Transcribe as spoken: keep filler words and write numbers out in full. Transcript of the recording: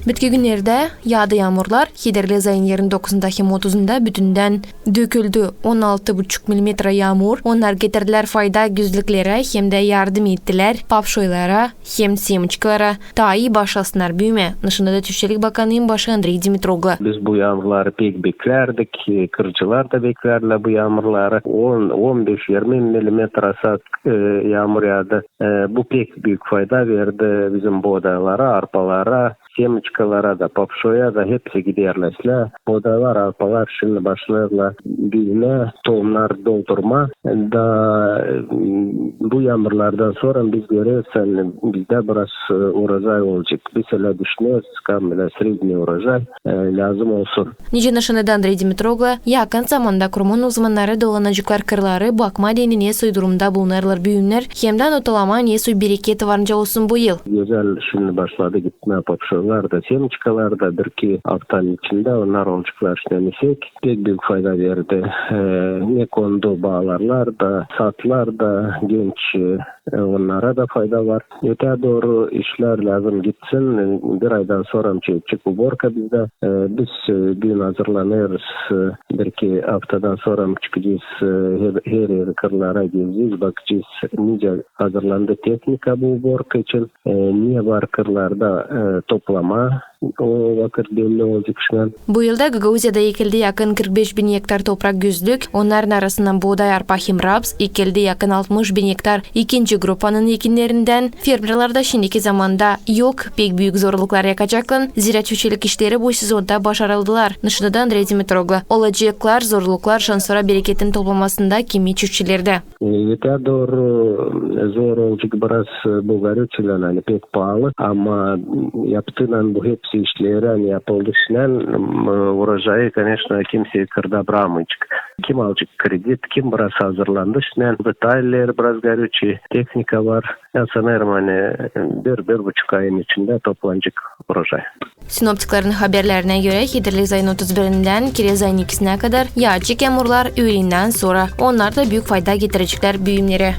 Bitki günnerdä yaadı yaamurlar. Hederli zayın irmi dokuzunda hem otuzunda bütündän döküldü on altı buçuk millimetra yaamur. Onnar getirdilär fayda gözlüklerä hem dä yardım ettilär papşoylara hem semçkalara, taa ii başlasınnar büümää. Nışanada çiftçilik bakanının başı Andrey Dimitroglu. Biz bu yaamurları pek beklärdik. E, kırıcılar da beklärlär bu yaamurları. On, on beş, irmi millimetra saat, e, yaamur yaadı. E, bu pek büük fayda verdi bizim boodaylara, arpalara, semçkalara da, papşoya da, hepsi giderlär islää. Boodaylar, arpalar şindi başlêêrlar büümää, tohumnar doldurmaa. Da, e, bu yaamurlardan sora biz göreriz, ani bizdä biraz, e, urojay olacek. Biz ölä düşüneriz, çıkar ölä srednıy urojay, e, lääzım olsun. Nicä nışannadı Andrey Dimitroglu, yakın zamanda kurumun uzmannarı dolanaceklar kırları, bakmaa deyni nesoy durumda bulunêrlar büümnär, hem dä notalamaa nesoy bereket var nicä olsun bu yıl. Gözäl şindi başladı gitmää papşoylar da, semçkalar da, bir-iki aftanın içindä onnar olaceklar işlänecek. Pek büük fayda verdi. E, ne kondu baalarlar da, saatlar da, genç, e, onnara da fayda var. Ötää dooru işlär lääzım gitsin. Bir aydan sora çeetçik uborka bizdä. E, biz, e, büün hazırlanêrız. E, bir-iki aftadan sora çıkacez, e, her, her eri kırlara gezecez, bakacez, nicä hazırlandı tehnika bu uborka için. E, ne var kırlarda, e, toplamaa, o vakıt belli olacek işlär. Bu yılda Gagauziyada ekildi yakın kırk beş bin ektar toprak gözlük, onnarın arasından booday, arpa hem raps, ekildi yakın altmış bin ektar ikinci gruppanın ekinnerindän. Fermerlär dä şindiki zamanda yok pek büük zorluklar yakacaklan, zerä çiftçilik işleri bu sezonda başarıldılar. Nışannadı Andrey Dimitroglu. Olaceklar zorluklar şansora bereketin toplamasında kimi çiftçilerdä. E, ötää dooru, e, zor olacek biraz, e, bu gorючийlan, ani pek paalı, ama, m, yaptıynan bu hepsi işleri, ani yapıldı işlän, m, urojayı, koneçno, kimsey kırda brakmayacek. Kim alacek kredit, kim biraz hazırlandı işlän, detalleri biraz горючий, tehnika var. Bän sanêrım, ani bir, bir buçuk ayın içindä toplanacek urojay. Sinoptiklerin haberlerinä görä, hederlik ayın otuz birindän kirez ayın ikisinä kadar yaacek yaamurlar üülendän sora. Onnar da büük fayda getireceklär büümnerä.